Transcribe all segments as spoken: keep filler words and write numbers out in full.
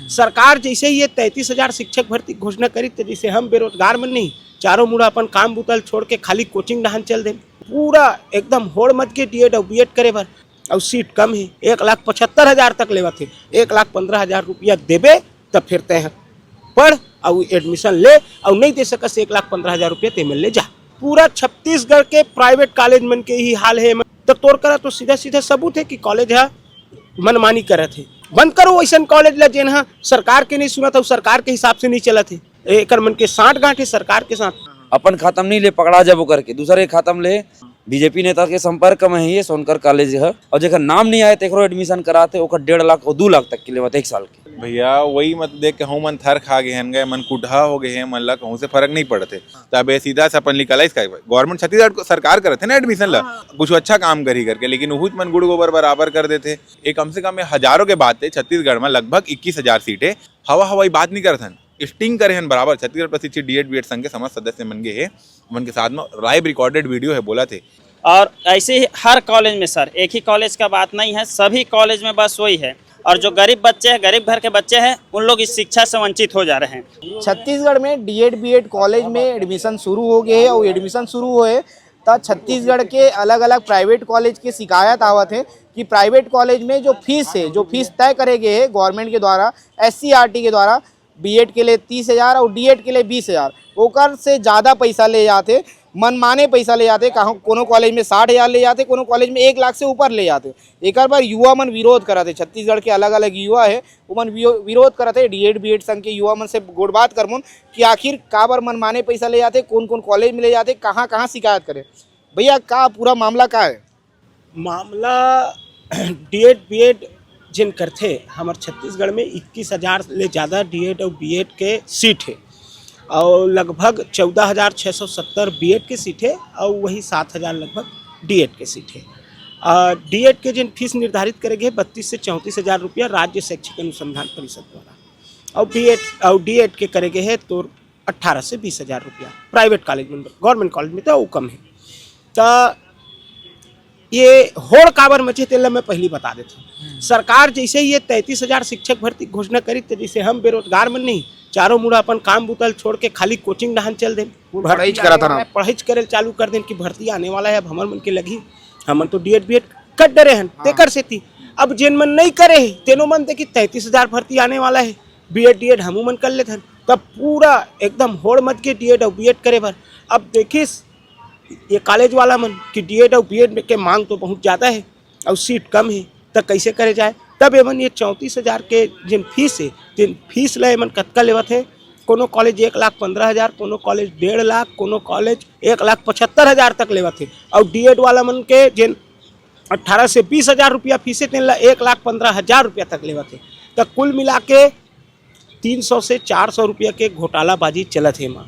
सरकार जैसे ही ये तैंतीस हजार शिक्षक भर्ती घोषणा करी, तो जैसे हम बेरोजगार मन नहीं, चारों मुड़ा अपन काम बुता ल छोड़ के खाली कोचिंग डहान चल देन। पूरा एकदम होड़ मच के डीएड अउ बीएड करे बर। अउ सीट कम है, एक लाख पचहत्तर हजार तक लेवत है। एक लाख पन्द्रह हजार रुपया देबे, तब फिर तय पढ़ अउ एडमिशन ले, अउ नहीं दे सकस एक लाख पन्द्रह हजार रुपया, ते मन ले जा। पूरा छत्तीसगढ़ के प्राइवेट कॉलेज मन के ही हाल है। तो तोर करा तो सीधा सीधा सबूत है कि कॉलेज ह मनमानी करत है। बंद करो वैसन कॉलेज ला, जेन ह सरकार के नहीं सुनत अउ सरकार के हिसाब से नहीं चलत है। एकर मन के साठ गांठ है सरकार के साथ। अपन खाता म नहीं ले, पकड़ा जाबो करके दूसरे के खाता म ले। बीजेपी नेता के संपर्क में है ये सोनकर कॉलेज ह, और जेकर नाम नहीं आए तेकरो एडमिशन कराते, ओकर डेढ़ लाख और दो लाख तक के लेवत एक साल के। भैया, वही मत देख के हमन थर खा गए हन, गए मन कुटहा हो गए हैं, मन ला कहूँ से फर्क नहीं पड़ते। तब ये सीधा से अपन निकलाइस का, गवर्नमेंट छत्तीसगढ़ को सरकार करत है ना एडमिशन ला, कुछ अच्छा काम करी करके, लेकिन उहुच मन गुड़ गोबर बराबर कर देते। ये कम से कम ये हजारों के बात है, छत्तीसगढ़ में लगभग इक्कीस हजार सीट है। हवा हवाई बात नहीं करत हन, स्टिंग करे हन बराबर। छत्तीसगढ़ प्रशिक्षित डीएड बीएड संघ के समस्त सदस्य मन गे हे, मन के साथ में लाइव रिकॉर्डेड वीडियो है, बोला थे। और ऐसे ही हर कॉलेज में सर, एक ही कॉलेज का बात नहीं है, सभी कॉलेज में बस वही है। और जो गरीब बच्चे हैं, गरीब घर के बच्चे हैं, उन लोग इस शिक्षा से वंचित हो जा रहे हैं। छत्तीसगढ़ में डीएड बीएड कॉलेज में एडमिशन शुरू हो गए है और एडमिशन शुरू होए त छत्तीसगढ़ के अलग अलग प्राइवेट कॉलेज के शिकायत आवत है कि प्राइवेट कॉलेज में जो फीस है, जो फीस तय करे गए है गवर्नमेंट के द्वारा, एससीईआरटी के द्वारा, बीएड के लिए तीस हजार और डीएड के लिए बीस हजार, ओकर से ज़्यादा पैसा ले जाते, मनमाने पैसा ले जाते। कहाँ कोनो कॉलेज में साठ हजार ले जाते, कोनो कॉलेज में एक लाख से ऊपर ले जाते। एकर बर युवा मन विरोध करत हे। छत्तीसगढ़ के अलग-अलग युवा हे, ओमन वियो-, विरोध करत हे। डीएड बीएड संघ के युवा मन से गोठबात करबोन कि आखिर काबर मनमाने पैसा ले जाथे, कोन-कोन कॉलेज में ले जाथे, कहाँ-कहाँ शिकायत करे। भैया, का पूरा मामला का हे? मामला डीएड बीएड जेन करथे, हमर छत्तीसगढ़ में इक्कीस हजार ले ज़्यादा डीएड अउ बीएड के सीट हे। अउ लगभग चौदह हजार छः सौ सत्तर बीएड के सीट हे अउ वही सात हजार लगभग डीएड के सीट हे। अ, डीएड के जेन फीस निर्धारित करे गे हे बत्तीस से चौंतीस हजार रुपया राज्य शैक्षिक अनुसंधान परिषद द्वारा, अउ बीएड अउ डीएड के करे गे हे तो अट्ठारह से बीस हजार रुपया प्राइवेट कॉलेज में, गवर्नमेंट कॉलेज में तो अउ कम हे। त ये होड़ काबर मचे, तेला मैं पहिली बता देथंव। सरकार जैसे ही ये तैंतीस हजार शिक्षक भर्ती घोषणा करी, त जैसे हम बेरोजगार मन नहीं, चारों मुड़ा अपन काम बुता ल छोड़ के खाली कोचिंग डहान चल देन। वो पढ़ाईच करत हन। पढ़ाईच करे चालू कर देन कि भर्ती आने वाला है, अब हमर मन के लगही, हमन तो डीएड बीएड कर डरे हन, हाँ। तेकर सेती। अब जेन मन नहीं करे हे, तेनो मन देखी तैंतीस हजार भर्ती आने वाला है, बीएड डीएड हमू मन कर लेथन। तब पूरा एकदम होड़ मच के डीएड अउ बीएड करे बर। अब देखिस ये कॉलेज वाला मन कि डीएड अउ बीएड के मांग तो बहुत ज़्यादा हे अउ सीट कम हे, त कइसे करे जाए? तब एमन ये चौंतीस हजार के जेन फीस हे, तेन फीस ल एमन कतका लेवत हे? कोनो कॉलेज एक लाख पन्द्रह हजार, कोनो कॉलेज डेढ़ लाख, कोनो कॉलेज एक लाख पचहत्तर हजार तक लेवत हे। अउ डीएड वाला मन के जेन अट्ठारह से बीस हजार रुपया फीस हे, तेन ला एक लाख पन्द्रह हजार रुपया तक लेवत हे। त कुल मिला के तीन सौ से चार सौ रुपया के घोटालाबाजी चलत हे एमा।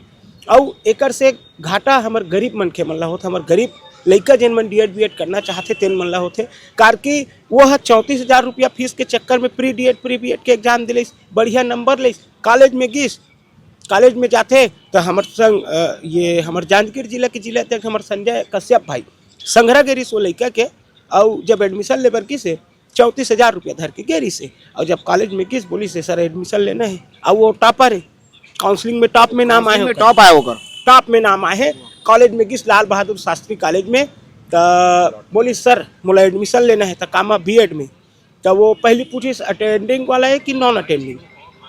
अउ एकर से घाटा हमर गरीब मनखे मन ला होथे, हमर गरीब लइका जेन मन डीएड बीएड करना चाहथे, तेन मन ला होथे। कारकि वो ह चौंतीस हजार रुपया फीस के चक्कर में प्री डीएड, प्री बीएड के एग्जाम दिलिस, बढ़िया नंबर लिस, कॉलेज में गिस, कॉलेज में जाथे त हमर संग, अ, ये हमर जांजगीर जिला के जिला अध्यक्ष हमर संजय कश्यप भाई संघरा गे रिहिस वो लइका के, अउ जब एडमिशन ले बर गिस हे, चौंतीस हजार रुपया धर के गे रिहिस हे, अउ जब कॉलेज में गिस, बोलिस हे, "सर, एडमिशन लेना है।" अउ वो टॉपर हे, काउंसलिंग में टॉप में नाम आए हे ओकर। टॉप आए ओकर। टॉप में नाम आए हे। कॉलेज में गिस लाल बहादुर शास्त्री कॉलेज में, त बोलिस, "सर, मोला एडमिशन लेना है।" त कामा बीएड में। त वो पहिली पूछिस, "अटेंडिंग वाला है कि नॉन अटेंडिंग?"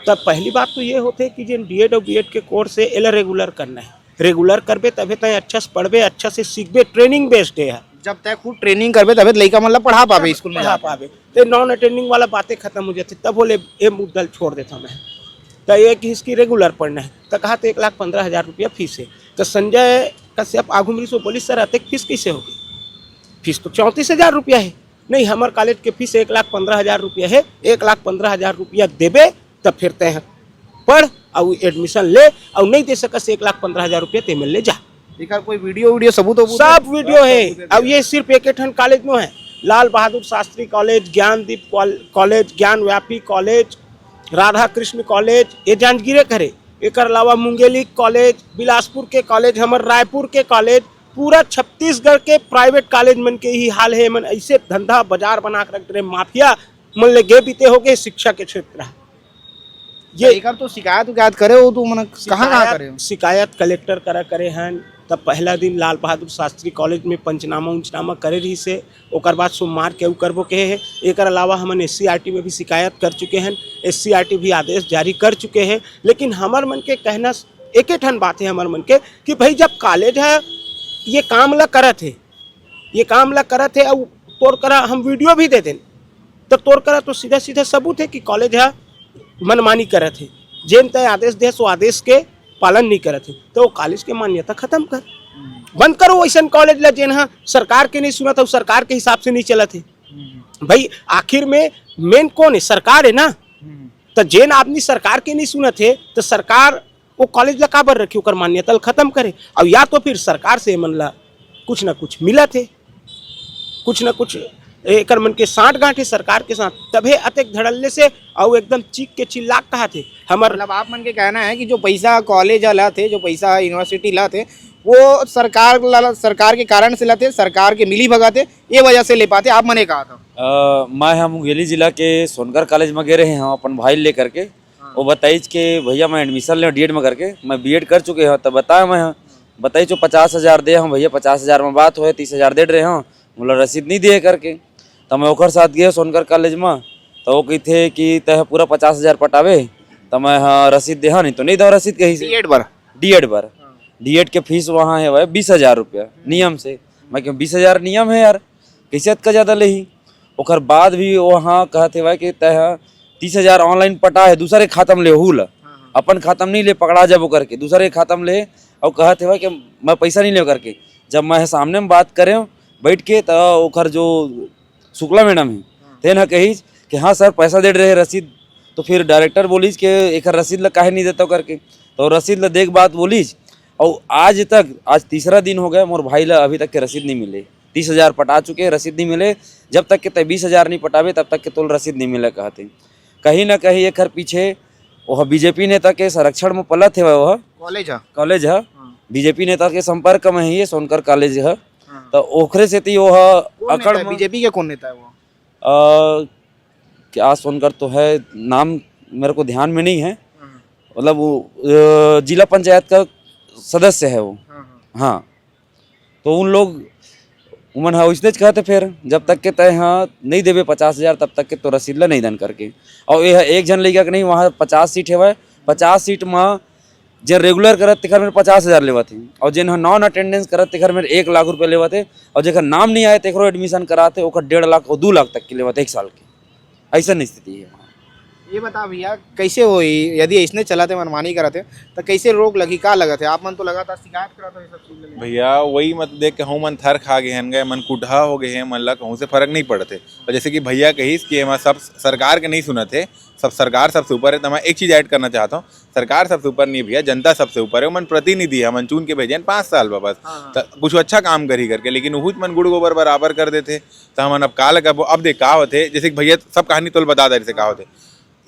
त पहिली बात तो ये होथे कि जेन डीएड अउ बीएड के कोर्स हे, एला रेगुलर करना है। रेगुलर करबे तभे तैं अच्छा से पढ़बे, अच्छा से सीखबे, ट्रेनिंग बेस्ड हे। जब तैं खुद ट्रेनिंग करबे तभे त लइका मन ला पढ़ा पाबे स्कूल में पढ़ा जाके। पाबे। ते नॉन अटेंडिंग वाला बातें खत्म हो जाथे, तब बोले ये मुद्दा ल छोड़ देथंव मैं। त ये किहिस कि रेगुलर पढ़ना है, त कहा त एक लाख पन्द्रह हजार रुपया फीस हे। त संजय कश्यप आगू में रिहिस, वो बोलिस, "सर, अतेक फीस कइसे होगे? फीस तो चौंतीस हजार रुपया हे।" "नहीं, हमर कॉलेज के फीस एक लाख पन्द्रह हजार रुपया हे, एक लाख पन्द्रह हजार रुपया देबे, तब फिर तैं पढ़ अउ एडमिशन ले, अउ नहीं दे सकस एक लाख पन्द्रह हजार रुपया, ते मन ले जा।" एकर कोई वीडियो, वीडियो सबूत वबूत सब हे? वीडियो हे। सब सबूत हे। अब ये सिर्फ एक ठन कॉलेज नो हे, Lal Bahadur Shastri college, Gyandeep college-, college, Gyan Vyapi college, Radha Krishna college, ये जांजगीरे के हरे। एकर अलावा मुंगेली कॉलेज, बिलासपुर के कॉलेज, हमर रायपुर के कॉलेज, पूरा छत्तीसगढ़ के प्राइवेट कॉलेज मन के ही हाल हे। मन ऐसे धंधा बाजार बना के रख दे रहे, माफिया मन ले गे बीते हो गए शिक्षा के क्षेत्र ह। ये एकर तो शिकायत उकायत करे हो, तो मन कहाँ कहाँ करे हो? शिकायत कलेक्टर करा करे हन। तब पहला दिन लाल बहादुर शास्त्री कॉलेज में पंचनामा उंचनामा करे रहिस हे, ओकर बाद सोमवार के अउ करबो कहे हे। एकर अलावा हमन एससीईआरटी में भी शिकायत कर चुके हन, एससीईआरटी भी आदेश जारी कर चुके हे। लेकिन हमर मन के कहना एके ठन बात हे हमर मन के कि भाई, जब कॉलेज ह ये काम ला करत हे, ये काम ला करत हे, अउ तोर करा हम वीडियो भी दे देन, त तोर करा तो सीधा सीधा सबूत हे कि कॉलेज ह मनमानी करत हे। जेन तय आदेश दे, सो आदेश के पालन नहीं करत हे, तो वो कॉलेज के मान्यता खत्म कर, बंद करो वैसन कॉलेज ला, जेन ह सरकार के नहीं सुनत हे, सरकार के हिसाब से नहीं चलत हे। भाई, आखिर में मेन कौन है? सरकार है ना। तो जेन आदमी सरकार के नहीं सुनत हे, तो सरकार वो कॉलेज ला काबर रखे, ओकर मान्यता ला खत्म करे, और या तो फिर सरकार से मन ला कुछ ना कुछ मिलत हे, कुछ ना कुछ एकर मन के सांठ गांठ हे सरकार के साथ, तभे अतेक धड़ल्ले से अउ एकदम चीख के चिल्ला के कहत हे हमर। मतलब, आप मन के कहना है कि जो पैसा कॉलेज ह लात हे, जो पैसा यूनिवर्सिटी लात हे, वो सरकार ला, सरकार के कारण से लात हे, सरकार के मिली भगत हे, ये वजह से ले पाते, आप मन ये कहा था। अ, मैं ह मुंगेली जिला के सोनकर कॉलेज में गे रहे हंव अपन भाई ल लेकर के। वो बताइस के भैया मैं एडमिशन ले डीएड में करके, मैं बीएड कर चुके हंव, तब बताया मैं ह। बताइस वो पचास हजार दे हंव भैया, पचास हजार में बात होए, तीस हजार दे रहे हंव, मोला रसीद नहीं दिए करके। तब मैं ओकर साथ गे सोनकर कॉलेज में, तो वो कहिथे कि तय पूरा पचास हजार पटावे, तो मैं ह रसीद देहा, नहीं तो नहीं दो रसीद कही से। बीएड बर डीएड बर डीएड के फीस वहाँ है भाई बीस हजार रुपया नियम से। मैं कहूँ बीस हजार नियम है यार, कैसे अतका ज़्यादा लेही? ओकर बाद भी वहाँ कहत हे भाई कि तय ह तीस हजार ऑनलाइन पटा है दूसरे खाता में ले हूल, अपन खाता में नहीं ले, पकड़ा जब ओकर के दूसरे खाता में ले, और कहत हे भाई कि मैं पैसा नहीं ले करके। जब मैं सामने में बात करें बैठ के, तो ओकर जो शुक्ला मैडम है, तेन ह कहिस कि हाँ सर, पैसा दे रहे रसीद। तो फिर डायरेक्टर बोलिस कि एकर रसीद ला काहे नहीं देता करके, तो रसीद ला देख बात बोलिस। और आज तक, आज तीसरा दिन हो गया, मोर भाई ला अभी तक के रसीद नहीं मिले। तीस हजार पटा चुके, रसीद नहीं मिले। जब तक के तय बीस हजार नहीं पटावे, तब तक के तोल रसीद नहीं मिले कहते। कहीं ना कहीं एकर पीछे वह बीजेपी नेता के संरक्षण में पलत हे, वह कॉलेज ह कॉलेज ह बीजेपी नेता के संपर्क में ही ये सोनकर कॉलेज ह। तो ओखरे सेती वो ह अकड़ में बीजेपी के कौन नेता है वो? अ, क्या सोनकर तो है, नाम मेरे को ध्यान में नहीं है। मतलब वो अ, जिला पंचायत का सदस्य है वो। हाँ, तो उन लोग उमन ह उसने कहते फिर जब तक के तय ह नहीं देवे पचास हजार, तब तक के तो रसीद ला नहीं दन करके। और ये ह एक झन लइका के नहीं, वहाँ पचास सीट हेवय, पचास सीट में जेन रेगुलर करत तेखर मेर पचास हजार लेवत हे, और जेन ह नॉन अटेंडेंस करत तेखर मेर एक लाख रुपया लेवत हे, और जेकर नाम नहीं आए तेकरो एडमिशन करात हे, ओकर डेढ़ लाख और दू लाख तक के लेवत हे एक साल के। ऐसन स्थिति है। ये बता भैया, कैसे होई यदि ऐसने चलत हे, मनमानी करत हे, तो कैसे रोक लगी, का लगत हे? आप मन तो लगातार शिकायत करत हो ये सब चीज ले। भैया, वही मत देख के हम मन थर खा गए हैं, गए मन कुटहा हो गए हैं, मन ला कहूँ से फर्क नहीं पड़त हे। और जैसे कि भैया कहिस कि एमा सब सरकार के नहीं सुनत हे, सब सरकार सबसे ऊपर है, तो मैं एक चीज ऐड करना चाहता हूँ, सरकार सबसे ऊपर नहीं भैया, जनता सबसे ऊपर है। मन प्रतिनिधि है, मन चुन के भेजे हैं पाँच साल बा बस, तो कुछ अच्छा काम करी करके, लेकिन उहुच मन गुड़ गोबर बराबर कर देते, तो हमन अब का लगबो। अब देख का होते, जैसे कि भैया सब कहानी तोल बता दे से का होते।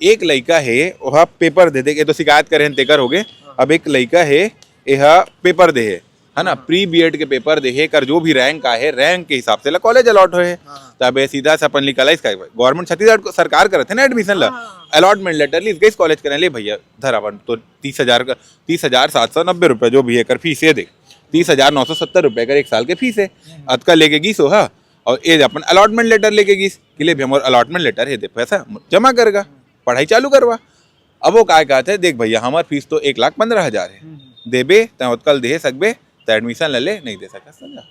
एक लइका हे, ओहा पेपर दे दे, ये तो शिकायत करे हन तेकर होगे। अब एक लइका हे, एहा पेपर दे हे, है ना, प्री बीएड के पेपर दे हे, कर जो भी रैंक आए हे, रैंक के हिसाब से ला कॉलेज अलॉट होए हे। तब ये सीधा से अपन निकल आइस का, गवर्नमेंट छत्तीसगढ़ को सरकार करत हे ना एडमिशन ला, अलॉटमेंट लेटर लिस गइस कॉलेज करे, ले भैया धर अपन तो तीस हजार का, तीस हजार सात सौ नब्बे रुपये जो भी है कर फीस ये दे, तीस हजार नौ सौ सत्तर रुपये कर एक साल के फीस है। अतका लेके गिस ओहा, और ये अपन अलॉटमेंट लेटर लेके गिस कि ले भैया मोर अलॉटमेंट लेटर है, दे पैसा जमा करेगा, पढ़ाई चालू करवा। अब वो काय कहत हे, देख भैया, हमार फीस तो एक लाख पंद्रह हजार है, देबे त ओतका ल देहे सकबे त एडमिशन ले ले, नहीं दे सकस त जा।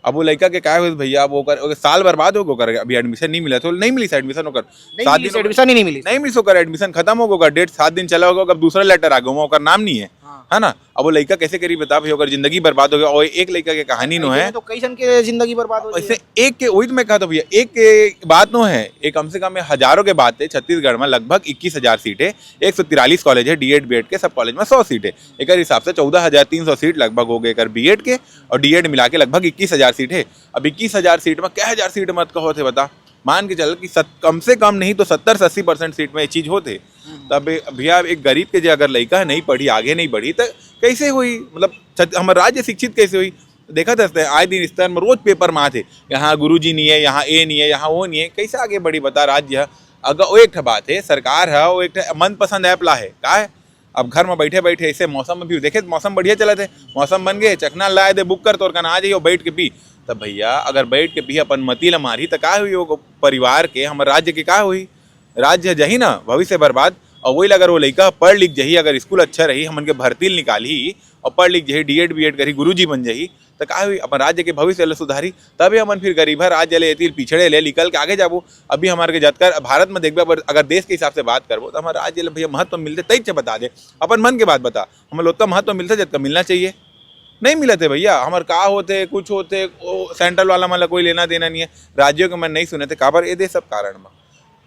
अब वो लइका के काय होइस भैया, अब ओकर, ओकर साल बर्बाद हो गए, ओकर अभी एडमिशन नहीं मिला, तो नहीं मिलिस एडमिशन ओकर। नहीं सात मिलिस, दिन एडमिशन ही नहीं मिलिस। नहीं मिलिस ओकर, एडमिशन खत्म हो गए, ओकर डेट सात दिन चला हो गए, अब दूसरा लेटर आ गए, ओकर नाम नहीं है, है ना? अब वो लइका कैसे करी बता भैया, ओकर जिंदगी बर्बाद हो गया। और एक लइका के कहानी नो है, तो कई जन के जिंदगी बर्बाद हो ऐसे एक के, वही तो मैं कहता भैया, एक के बात नो है, एक कम से कम हजारों के बात है। छत्तीसगढ़ में लगभग इक्कीस हजार सीट है, एक सौ तिरालीस कॉलेज है, डीएड बीएड के सब कॉलेज में सौ सीट है, एक हिसाब से चौदह हजार तीन सौ सीट लगभग हो गए कर बीएड के, और डीएड मिला के लगभग इक्कीस हजार सीट है। अब इक्कीस हजार सीट में कै हजार सीट मत कहो थे बता, मान के चल कि सत, कम से कम नहीं तो सत्तर से अस्सी परसेंट सीट में ये चीज होते। तब भैया, एक गरीब के जे अगर लइका है, नहीं पढ़ी, आगे नहीं बढ़ी, तो कैसे हुई? मतलब छत-, हमर राज्य शिक्षित कैसे हुई? देखत हस ते आए दिन स्तर में रोज पेपर में आथे, यहाँ गुरुजी नहीं है, यहाँ ए नहीं है, यहाँ वो नहीं है, कैसे आगे बढ़ी बता राज्य? अगर वो एक ठा बात है, सरकार ह वो एक ठा मनपसंद ऐप ला है, का है? अब घर में बैठे बैठे ऐसे मौसम में भी देखे, मौसम बढ़िया चलत है, मौसम बन गए, चखना लाए दे, बुक कर, तोर कन आ जाइए, बैठ के पी। तब भैया अगर बैठ के पी अपन मती ला मारही, तो का हुई वो परिवार के, हमर राज्य के का हुई? राज्य जाही ना, भविष्य बर्बाद। और वही ला अगर वो लइका पढ़ लिख जाही, अगर स्कूल अच्छा रही, हमन के भर्ती ल निकालही और पढ़ लिख जाही, डीएड बीएड करही, गुरुजी बन जाही, तो का हुई? अपन राज्य के भविष्य ल सुधारी। तबे हमन फिर गरीबा राज्य ले, एती पिछड़े ले निकल के आगे जाबो। अभी हमारे के जतका भारत में देखबे, अगर, अगर देश के हिसाब से बात करबो, तो हमारे राज्य ले भैया महत्व मिलते, तई च बता दे, अपन मन के बात बता, हमन ल ओतका महत्व मिलते जतका मिलना चाहिए? नहीं मिलत है भैया। हमर का होते, कुछ होते, वो सेंट्रल वाला मन ला कोई लेना देना नहीं है। राज्यों के मन नहीं सुने थे, काबर? ये दे सब कारण में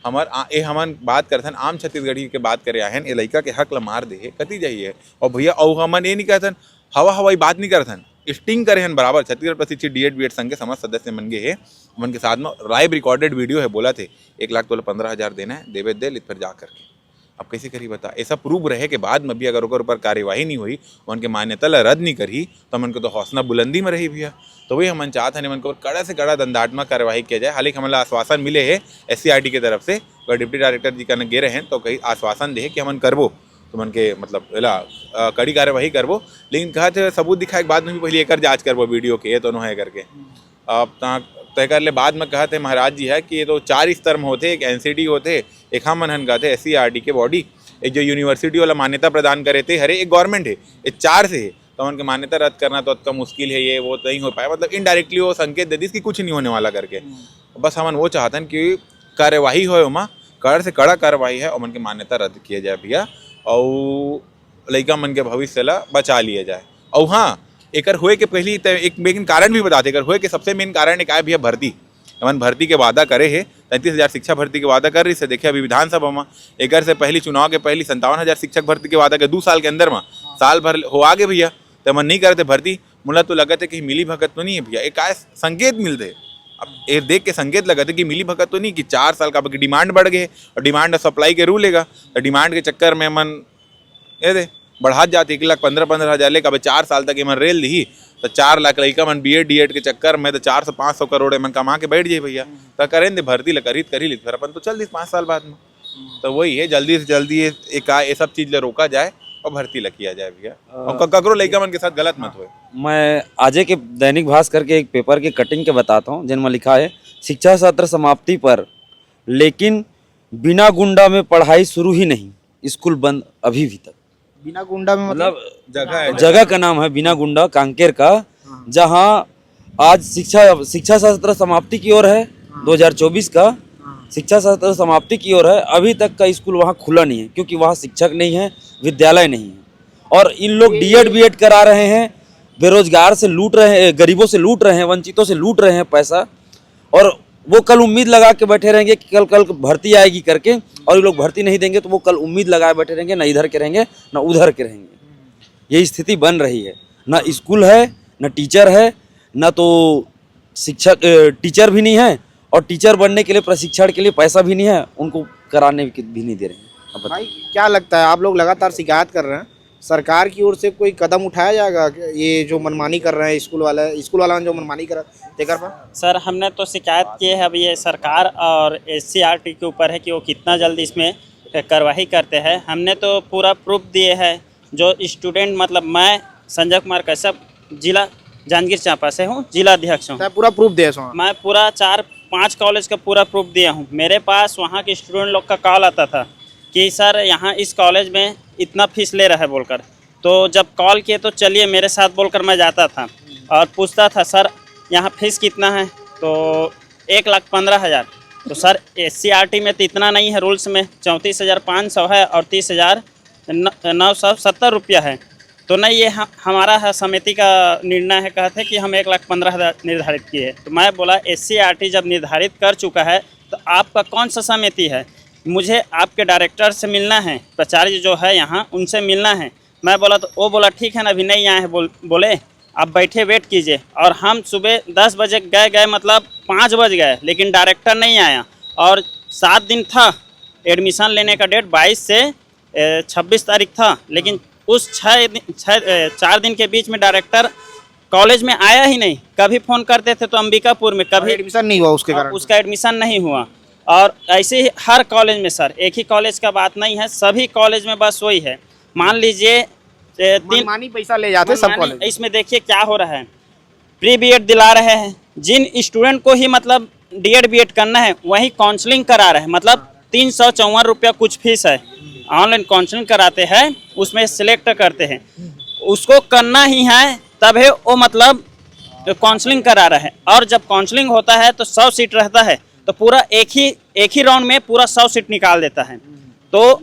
हमर आ, ए हमन बात करथन, आम छत्तीसगढ़ी के बात करे आहन, ए लइका के हक ला मार दे हे, कति जाही है? और भैया, अउ हमन ये नहीं कहथन, हवा हवाई बात नहीं करथन, स्टिंग करे हन बराबर। छत्तीसगढ़ प्रशिक्षित डीएड बीएड संघ के समस्त सदस्य मन गे हे, हमन के साथ में लाइव रिकॉर्डेड वीडियो है, बोला थे, "एक लाख तोला पंद्रह हजार देना है, देवे दे, लित फिर जा" करके। अब कैसे करी बता? ऐसा प्रूफ रहे के बाद में भी अगर ओकर ऊपर कार्यवाही नहीं हुई, उनके मान्यता ला रद्द नहीं करही, तो हमन के तो हौसला बुलंदी में रही भैया। तो वही हमन चाहत हन, एमन के ऊपर कड़ा से कड़ा दंडात्मक कार्यवाही किया जाए। हालांकि हमन ला आश्वासन मिले हे एससीईआरटी के तरफ से, अगर डिप्टी डायरेक्टर जी कने गे रहे हैं तो कहीं आश्वासन दे हे कि हमन करबो, तो मन के मतलब एला, अ, कड़ी कार्यवाही करबो। लेकिन कहत हे सबूत दिखाए के बाद में भी पहले एकर जांच करबो वीडियो के, ये तो नो है करके। अब ता-, तेकर ले बाद में कहत हे महाराज जी है कि ये तो चार स्तर में होथे, एक एनसीडी होथे, एक हमन हन कहते एससीईआरटी के बॉडी, एक जो यूनिवर्सिटी वाला मान्यता प्रदान करे थे, हरे एक गवर्नमेंट है, ये चार से है, तो उनके मान्यता रद्द करना तो अतका मुश्किल है, ये वो तो नहीं हो पाए, मतलब इनडायरेक्टली वो संकेत दे दिस कि कुछ नहीं होने वाला करके। बस हमन वो चाहतन कि कार्यवाही होए ओमा, कड़ा से कड़ा कार्यवाही है, ओमन के मान्यता रद्द किया जाए भैया, और लइका मन के भविष्य ला बचा लिया जाए। और हाँ, एकर होए के पहली त एक मेन कारण भी बताते, एकर होए के सबसे मेन कारण एक आए भैया भर्ती। एमन भर्ती के वादा करे हे, तैंतीस हजार शिक्षा भर्ती के वादा कर रही से, देखे अभी विधानसभा में, एकर से पहली चुनाव के पहली संतावन हजार शिक्षक भर्ती के वादा के दू साल के अंदर में, साल भर हो आगे भैया, त एमन नहीं करते भर्ती। मोला तो लगत है कि मिली भगत तो नहीं है भैया, एक आए संकेत मिलते। अब ये देख के संकेत लगत है कि मिली भगत तो नहीं, कि चार साल का डिमांड बढ़ गए और डिमांड सप्लाई के रूल लेगा, तो डिमांड के चक्कर में एमन ये दे, बढ़ात जात एक लाख पंद्रह, पंद्रह हजार लेके अबे चार साल तक एमन रेल दिही, तो चार लाख लइका मन बीएड डीएड के चक्कर में तो चार सौ पाँच सौ करोड़ एमन कमा के बैठ जाई भैया। तो करें दे भर्ती ल करी, करी ली, फिर अपन तो चल दिस पाँच साल बाद में। तो वही है, जल्दी से जल्दी ये, ये का, ये सब चीज ल रोका जाए और भर्ती ल किया जाए भैया। और क-, ककरो लइका मन के साथ गलत मत होए। मैं आजे के दैनिक भास्कर के एक पेपर के कटिंग के बताता हूँ, जिनमें लिखा है, "शिक्षा सत्र समाप्ति पर, लेकिन बिना गुंडा में पढ़ाई शुरू ही नहीं, स्कूल बंद अभी भी तक।" बिना गुंडा में मतलब? मतलब जगह है। जगह का नाम है बिना गुंडा, कांकेर का, हाँ। जहाँ आज शिक्षा, शिक्षा सत्र समाप्ति की ओर है, हाँ। दो हज़ार चौबीस का हाँ। शिक्षा सत्र समाप्ति की ओर है, अभी तक का स्कूल वहाँ खुला नहीं है, क्योंकि वहाँ शिक्षक नहीं है, विद्यालय नहीं है। और इन लोग डीएड बीएड करा रहे हैं, बेरोजगार से लूट रहे हैं, गरीबों से लूट रहे हैं, वंचितों से लूट रहे हैं पैसा। और वो कल उम्मीद लगा के बैठे रहेंगे कि कल, कल भर्ती आएगी करके, और ये लोग भर्ती नहीं देंगे तो वो कल उम्मीद लगाए बैठे रहेंगे, ना इधर के रहेंगे, ना उधर के रहेंगे। ये स्थिति बन रही है, ना स्कूल है, ना टीचर है, ना तो शिक्षक, अ, टीचर भी नहीं है, और टीचर बनने के लिए, प्रशिक्षण के लिए पैसा भी नहीं है, उनको कराने की भी नहीं दे रहे हैं। अब बताइए। भाई, क्या लगता है, आप लोग लगातार शिकायत कर रहे हैं, सरकार की ओर से कोई कदम उठाया जाएगा? ये जो मनमानी कर रहे हैं स्कूल वाले, स्कूल वाला जो मनमानी कर रहा है, तेकर पर? सर, हमने तो शिकायत की है, अब ये सरकार और एससीईआरटी के ऊपर है कि वो कितना जल्दी इसमें कार्रवाई करते हैं। हमने तो पूरा प्रूफ दिए हैं, जो स्टूडेंट, मतलब, मैं संजय कुमार कश्यप, जिला जांजगीर चांपा से हूँ, जिला अध्यक्ष हूँ। तैं पूरा प्रूफ दे सो? मैं पूरा चार पांच कॉलेज का पूरा प्रूफ दिया हूँ। मेरे पास वहाँ के स्टूडेंट लोग का कॉल आता था कि सर, यहाँ इस कॉलेज में इतना फीस ले रहा है बोलकर। तो जब कॉल किए तो चलिए मेरे साथ बोलकर मैं जाता था और पूछता था, "सर, यहाँ फीस कितना है?" तो एक लाख पंद्रह हज़ार। तो सर, एससीईआरटी में तो इतना नहीं है, रूल्स में चौंतीस हज़ार पाँच सौ है और तीस हज़ार नौ सौ सत्तर रुपया है। तो नहीं, ये ह-, हमारा है, समिति का निर्णय है, कहते कि हम एक लाख पंद्रह हज़ार निर्धारित किए। तो मैं बोला, एससीईआरटी जब निर्धारित कर चुका है तो आपका कौन सा समिति है? मुझे आपके डायरेक्टर से मिलना है, प्राचार्य जो है यहाँ, उनसे मिलना है। मैं बोला तो वो बोला, "ठीक है ना, अभी नहीं आए हैं," बोल, बोले, "आप बैठे वेट कीजिए।" और हम सुबह दस बजे गए, गए मतलब पाँच बज गए, लेकिन डायरेक्टर नहीं आया। और सात दिन था एडमिशन लेने का डेट, बाईस से, ए, छब्बीस तारीख था, लेकिन उस छः दिन, छः, ए, चार दिन के बीच में डायरेक्टर कॉलेज में आया ही नहीं। कभी फ़ोन करते थे तो अंबिकापुर में, कभी एडमिशन नहीं हुआ उसके कारण? उसका एडमिशन नहीं हुआ। और ऐसे ही हर कॉलेज में सर, एक ही कॉलेज का बात नहीं है, सभी कॉलेज में बस वही है। मान लीजिए, ए, तीन मनमानी पैसा ले जाते सब मनमानी। कॉलेज। इसमें देखिए क्या हो रहा है, प्री बीएड दिला रहे हैं, जिन स्टूडेंट को ही मतलब डीएड बीएड करना है वही काउंसलिंग करा रहे हैं, मतलब तीन सौ चौवन रुपया कुछ फीस है, ऑनलाइन काउंसलिंग कराते हैं, उसमें सिलेक्ट करते हैं, उसको करना ही है तभी वो मतलब काउंसलिंग करा रहे हैं। और जब काउंसलिंग होता है तो सौ सीट रहता है, तो पूरा एक ही एक ही राउंड में पूरा सौ सीट निकाल देता है। तो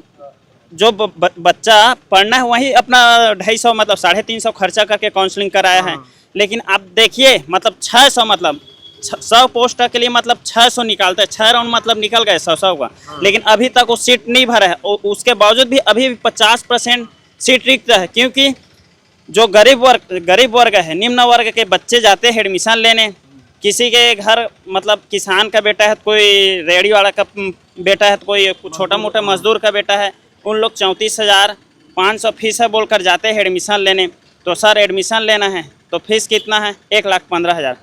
जो ब, ब, बच्चा पढ़ना है वही अपना ढाई सौ मतलब साढ़े तीन सौ खर्चा करके काउंसलिंग कराया है। हाँ। लेकिन आप देखिए मतलब छः सौ मतलब छ- सौ पोस्ट के लिए मतलब छः सौ निकालते हैं, छः राउंड मतलब निकल गए सौ सौ का। हाँ। लेकिन अभी तक वो सीट नहीं भरा है। उ- उसके बावजूद भी अभी भी पचास परसेंट सीट रिक्त है, क्योंकि जो गरीब वर्ग गरीब वर्ग है, निम्न वर्ग के बच्चे जाते हैं एडमिशन लेने। किसी के घर मतलब किसान का बेटा है, कोई रेहड़ी वाला का बेटा है, कोई छोटा मोटा मजदूर का बेटा है, उन लोग चौंतीस हज़ार पाँच सौ फीस है बोलकर जाते हैं एडमिशन लेने। तो सर, एडमिशन लेना है तो फीस कितना है? एक लाख पन्द्रह हज़ार।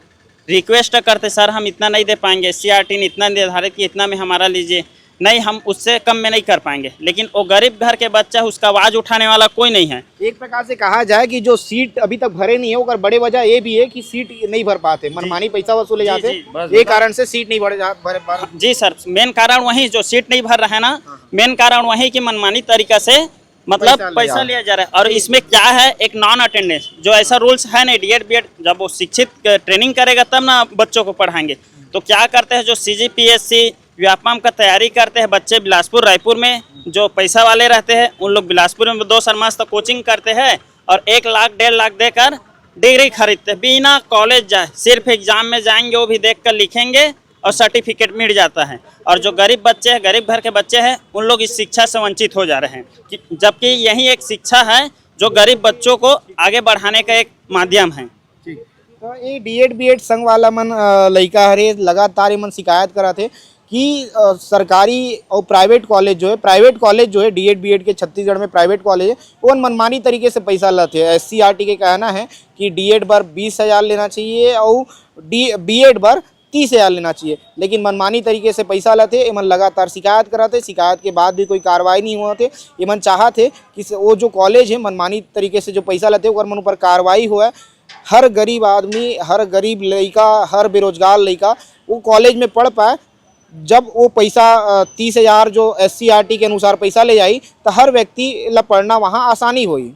रिक्वेस्ट करते, सर हम इतना नहीं दे पाएंगे, एससीईआरटी ने इतना निर्धारित कि इतना में हमारा लीजिए, नहीं हम उससे कम में नहीं कर पाएंगे। लेकिन वो गरीब घर के बच्चा है, उसका आवाज उठाने वाला कोई नहीं है। एक प्रकार से कहा जाए कि जो सीट अभी तक भरे नहीं है, ओकर बड़े वजह ये भी है कि सीट नहीं भर पाते, मनमानी पैसा वसूले जाते, ये कारण से सीट नहीं भरे जा भरे भर जी सर, मेन कारण वही जो सीट नहीं भर रहा है ना, मेन कारण वही कि मनमानी तरीका से मतलब पैसा लिया जा रहा है। और इसमें क्या है, एक नॉन अटेंडेंस, जो ऐसा रूल्स है नहीं, डीएड बीएड जब वो शिक्षित ट्रेनिंग करेगा तब ना बच्चों को पढ़ाएंगे। तो क्या करते हैं, जो सीजीपीएससी व्यापम का तैयारी करते हैं बच्चे बिलासपुर रायपुर में, जो पैसा वाले रहते हैं उन लोग बिलासपुर में दो चार मास तक कोचिंग करते हैं और एक लाख डेढ़ लाख देकर डिग्री खरीदते हैं बिना कॉलेज जाए, सिर्फ एग्जाम में जाएंगे, वो भी देख कर लिखेंगे और सर्टिफिकेट मिल जाता है। और जो गरीब बच्चे हैं, गरीब घर के बच्चे हैं, उन लोग इस शिक्षा से वंचित हो जा रहे हैं कि जबकि यही एक शिक्षा है जो गरीब बच्चों को आगे बढ़ाने का एक माध्यम है। ठीक। तो ये डीएड बीएड संघ वाला मन लइका हरे, लगातार ये मन शिकायत करत हे कि सरकारी और प्राइवेट कॉलेज जो है, प्राइवेट कॉलेज जो है डीएड बीएड के छत्तीसगढ़ में प्राइवेट कॉलेज है, ओमन मनमानी तरीके से पैसा लेथे। एससीईआरटी के कहना है कि डीएड बर बीस हजार लेना चाहिए और डी बीएड बर तीस हजार लेना चाहिए, लेकिन मनमानी तरीके से पैसा लेथे। एमन लगातार शिकायत करत हे, शिकायत के बाद भी कोई कार्रवाई नहीं होत हे। एमन चाहत हे कि वो जो कॉलेज है मनमानी तरीके से जो पैसा लेथे ओकर मन ऊपर कार्रवाई होए। हर गरीब आदमी, हर गरीब लइका, हर बेरोजगार लइका वो कॉलेज में पढ़ पाए। जब वो पैसा तीस हजार जो एससीईआरटी के अनुसार पैसा ले जाई तो हर व्यक्ति ला पढ़ना वहाँ आसानी होई।